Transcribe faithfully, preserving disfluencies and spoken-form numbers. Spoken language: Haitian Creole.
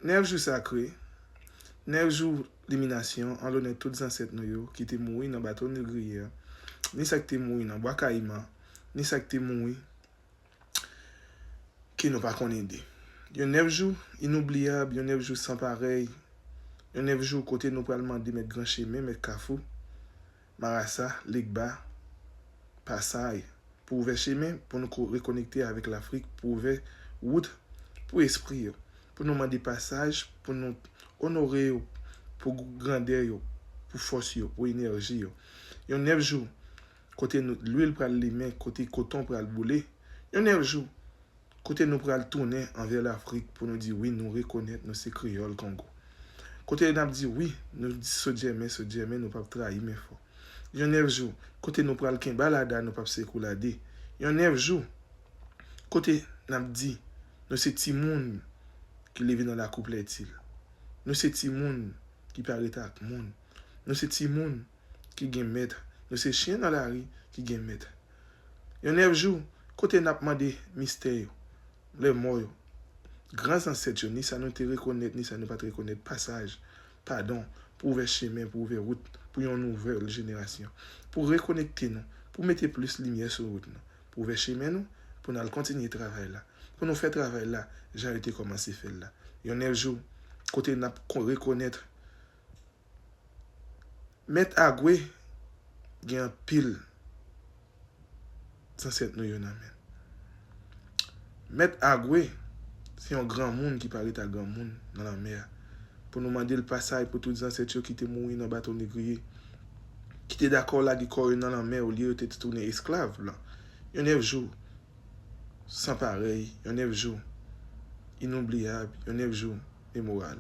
Nèf jou sakre, nèf jou liminasyon an lonè tout zansèt nou yo ki te mouri nan bato negriye a, ni sa ki te mouri nan bwa kayiman, ni sa ki te mouri ke nou pa konnen de. Yon nèf jou inoubliyab, yon nèf jou san parèy, yon nèf jou kote nou pral mande mèt gran chemen, mèt kafou, marasa, legba, pasay, pou ouvè chemen pou nou rekonekte avèk Lafrik, pou ouvè wout pou espri yo, pou nou mande pasaj, pou nou onore yo pou grandè yo, pou fòs yo, pou enèji yo. Yon nèf jou kote lwil pral limen, kote koton pral boule. Yon nèf jou kote nou pral tounen anvè Lafrik pou nou di wi, nou rekonèt nou se kreyòl Kongo. Kote n ap di wi, nou sot jèmen, sot jèmen, nou p ap trayi men fò. Yon nèf jou kote nou pral kenbe alada, nou p ap sekou lade. Yon nèf jou kote n ap di nou se timoun ki leve nan lakou Plètil. Nou se timoun ki pa rete ak moun. Nou se timoun ki gen mèt. Nou se chen nan lari ki gen mèt. Yon nèf jou kote n ap mande mistè yo, lèmò yo, gran zansèt yo, ni sa nou te rekonèt, ni sa nou pa t rekonèt, pasaj, padon, pou ouvè chemen, pou ouvè wout pou yon nouvèl jenerasyon, pou rekonekte nou, pou mete plis limyè sou wout nou, pou ouvè chemen nou, pou n al kontinye travay la, pou nou fè travay la jan yo te kòmanse fè l la. Yon nèf jou kote n ap rekonèt Mèt Agwe gen anpil zansèt nou yo nan men l. Mèt Agwe se yon granmoun ki pa ret ak granmoun nan lanmè a. Pou nou mande l pasaj pou tout zansèt yo ki te mouri nan bato negriye, ki te dakò lage kò yo nan lanmè olye yo te tounen esklav blan. Yon nèf jou san parèy, yon nèf jou inoubliyab, yon nèf jou memoral.